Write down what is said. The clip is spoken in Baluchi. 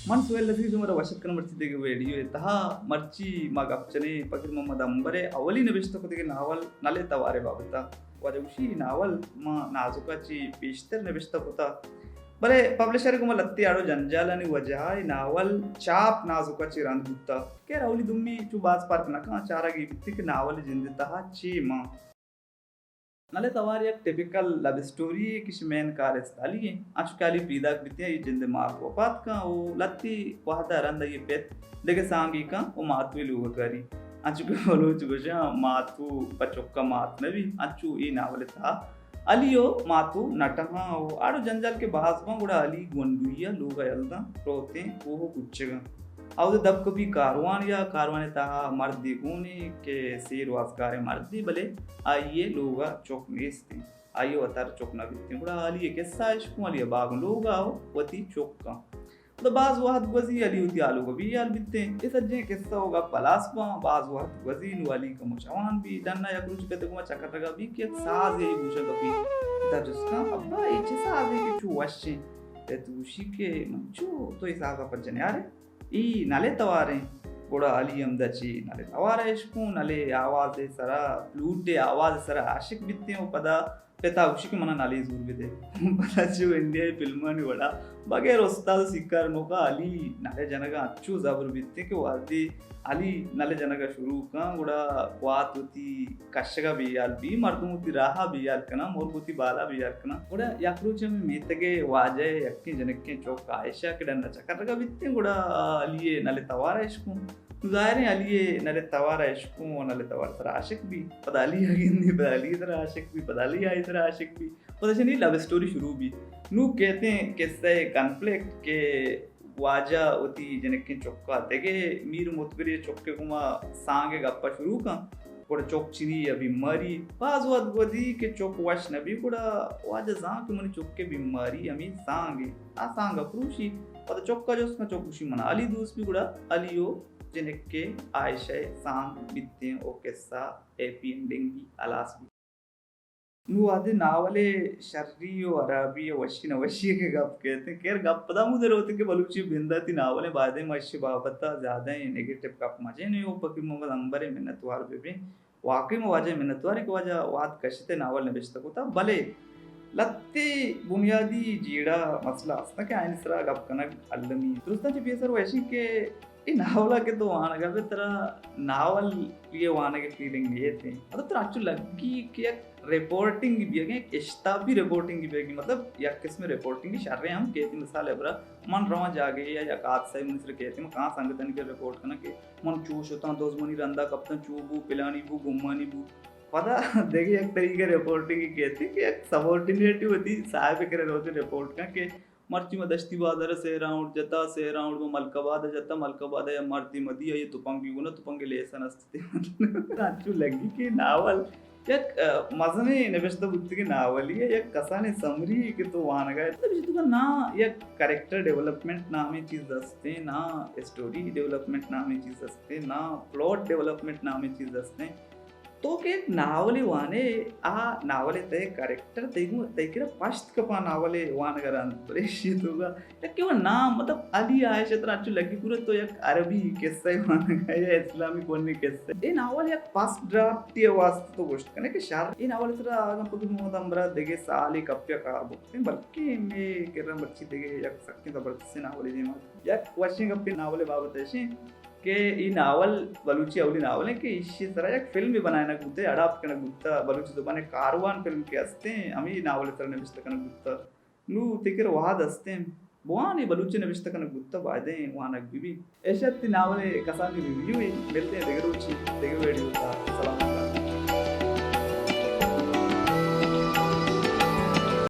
من سہیل رفیق، شمارا وش اتک کناں مرچی دگہ ویڈیو ءِ تہا۔ مرچی ما گپ جنیں فقیر محمد عنبر ءِ اولی نبشتہ کتگیں ناول نل ءِ توار ءِ بابت ءَ۔ واجہ گوشی، اے ناول ما نازک ءَ چہ پیشتر نبشتہ کتہ، بلے پبلشر ءِ گوما لھتے اڑ ءُ جنجالانی وجہ ءَ اے ناول چاپ نازک ءَ چہ رند بوتہ۔ خیر، اولی دومی چو باز فرق نہ کن، چارگ اے بیت کہ ناول ءِ جند ءِ تہا چے مان۔ نل ءِ توار یک ٹپیکل لو اسٹوری یے کہ ایشی مین کارست علی ایں۔ انچو کہ علی پیداک بیتیں، آئی جند ءِ مات وپات کن ءُ لھتے وھد ءَ رند آئی ءِ پت دگہ سانگے کن ءُ ماتو ءِ لوگ ءَ کاری۔ انچو کہ بلوچ گوشاں، ماتو پہ چک ءَ مات نہ بی، انچو اے ناول ءِ تہا علی ءُ ماتو نہ ٹہاں ءُ اڑ ءُ جنجال کہ باز باں، گڑا علی گونڈوئی ءَ لوگ ءَ یل داں، روتیں کوہ ءُ کوچگاں۔ اود ءَ دپ کپی کاروان ءَ، کاروانے تہا مردے گونے کہ سیر وازکاریں مردے، بلے آئی ءِ لوگ ءَ چک نیست انت۔ آئی ءِ وتارا چک نہ بیتیں۔ گڑا علی ءِ کسہ ءَ اشکوں، علی ءَ باگوں لوگ ءَ ءُ وتی چک ءَ۔ گڑا باز وھد گوزی، علی وتی آلوگ ءَ بے ھیال بیتیں۔ اے سجیں کسہ ءُ گپ ھلاس باں، باز وھد گوزی، نوں علی کمو جوان بی، ڈن ءَ یک روچے پت ءِ گوما چکر ءَ گپی کہ یک سازے گوش ءَ کپی۔ پت ءَ جست کن، ابا، اے چے سازے کہ چو وش ایں؟ پت گوشی کہ من چو، تو اے ساز ءَ پجہ نیارے؟ اے نل ءِ توار ایں۔ گڑا علی ھمدا چہ نل ءِ توار ءَ اشکوں، نل ءِ آواز ءِ سرا، فلوٹ ءِ آواز ءِ سرا عاشق بیتیں ءُ پدا پت ءَ گوشی کہ منا نلے زور بدے۔ پدا چو انڈیا ءِ فلمانی وڑا بغیر استاد ءُ سیکار نوکا علی نل ءِ جنگ ءَ انچو زبر بیتیں کہ وھدے علی نل ءِ جنگ ءَ شروع کن، گڑا گوات وتی کشگ ءَ بے ھیال بی، مردم وتی راہ ءَ بے ھیال کناں، مرگ وتی بال ءَ بے ھیال کناں۔ گڑا یک روچے ھمے میتگ ءِ واجہ ءِ یکیں جنکیں چک عائشہ کہ ڈن ءَ چکرگ ءَ بیتیں، گڑا علی ءِ نل ءِ توار ءَ اشکوں۔ ظاھر ایں علی ءِ نل ءِ توار ءَ اشکوں ءُ نل ءِ توار ءِ سرا عاشق بی۔ پدا علی ءَ گندی، پدا علی ءِ سرا عاشق بی، پدا علی آئی ءِ سرا عاشق بی۔ پدا چہ نی لو اسٹوری شروع بی۔ نوں کیتیں کسہ ءِ کنفلکٹ کہ واجہ وتی جنکیں چک ءَ دگہ میر متبری ءِ چک ءِ گوما سانگ ءِ گپ ءَ شروع کن۔ گڑا چک چنی ءَ بیماری، باز وھد گوزی کہ چک وش نہ بی، گڑا واجہ زان کہ منی چک ءِ بیماری ھمے سانگ ایں، آ سانگ ءَ پروشی۔ پدا چک ءَ جست کن، چک گوشی منا علی دوست بی، گڑا علی ءُ جنک ءِ عائشہ ءِ سانگ بیتیں ءُ کسہ ھیپی اینڈنگ بی، ھلاس بی۔ نوں وھدے ناول ءِ شری ءُ ھرابی ءُ وشی نہ وشی ءِ کہ گپ کیت، خیر گپ پدا ھمود ءَ روت کہ بلوچی بنداتی ناول ایں، بایدیں ما ایشی بابت ءَ زیادہ ایں نیگیٹو گپ مہ جنیں ءُ فقیر محمد عنبر ءِ منتوار بہ بیں۔ واقعی ما واجہ ءِ منتوار ایں کہ واجہ ءَ وھد کشت ءُ ناول نبشتہ کتہ، بلے لھتے بنیادی جیڑہ مسئلہ ھست کہ آیانی سرا گپ کنگ المی۔ درستاں چہ پیسر وشی کہ اے ناول ءَ کہ تو وانگ ءَ بئے، ترا ناول ءِ وانگ ءِ فیلنگ نیت ایں۔ مطلب ترا انچو لگی کہ یک رپورٹنگ بیگ ایں، یک اشتاپی رپورٹنگ بیگ ایں، مطلب یک قسم رپورٹنگ شریں ھم کیت، مثال ءِ برا من رواں جاگہے یا یک حادثہ منی سر کیت، من کاں سنگتانی کہ رپورٹ کناں کہ من چو شتاں، دزمنی رندا کپتاں، چو بو، پلانی بو، گمانی بو۔ پدا دگہ یک طریقہ رپورٹنگ کیت کہ یک سبارڈینیٹ وتی صاحب ءِ کرا روت رپورٹ کن کہ مرچی ما دشتی بازار ءَ سئے راؤنڈ جتا، سئے راؤنڈ ما ملک آباد ءَ جتا، ملک آباد ءَ یا مردے ما دی، آئی ءَ تپنگے گون ءَ، تپنگ ءِ لیسن است تے۔ انچو لگی کہ ناول یک، ا، مزنیں نبشتہ بوتگیں ناولے ءِ یک کسانیں سمری کہ تو وانگ ءَ ئے۔ مطلب، ایشی توکا نہ یک کریکٹر ڈیولپمنٹ نامیں چیز است ایں، نہ اسٹوری ڈیولپمنٹ نامیں چیز است ایں، نہ پلاٹ ڈیولپمنٹ نامیں چیز است ایں۔ تو کہ یک ناولے وانے، آ ناول ءِ تہ ءِ کریکٹر تئی گوں، تئی کرا پشت کپاں ناول ءِ وانگ ءَ رند۔ بلے ایشی ءِ توکا یکے وَ نام، مطلب، علی عائشہ ترا انچو لگی پورا تو یک عربی قصہ ءِ وانگ ءَ ئے یا اسلامی پنی قصہ۔ اے ناول یک فرسٹ ڈرافٹ ءِ واستہ تو گوشت کنے کہ شر۔ اے ناول ءِ سرا اگاں فقیر محمد عنبر ءَ دگہ سالے کپی ءَ کار بکتیں، بلکیں مئے کرا مرچی دگہ یک سکیں زبردستیں ناولے دیما۔ یک وشیں گپے ناول ءِ بابت ءَ ایش ایں کہ اے ناول بلوچی اولی ناول ایں کہ ایشی ءِ سرا یک فلمے بنائینگ بوتہ، اڈاپٹ کنگ بوتہ، بلوچی زبان ءِ کاروان فلم کہ است ایں، ہمے ناول ءِ سرا نبشتہ کنگ بوتہ۔ نوں تئی کرا وھد است ایں، بوان اے بلوچی نبشتہ کنگ بوتہ، بایدیں وانگ بہ بی۔ ایش ات تئی ناول ءِ کسانیں ریویو اے، ملتیں دگہ روچے، دگہ ویڈیو ءِ تہا۔ سلام۔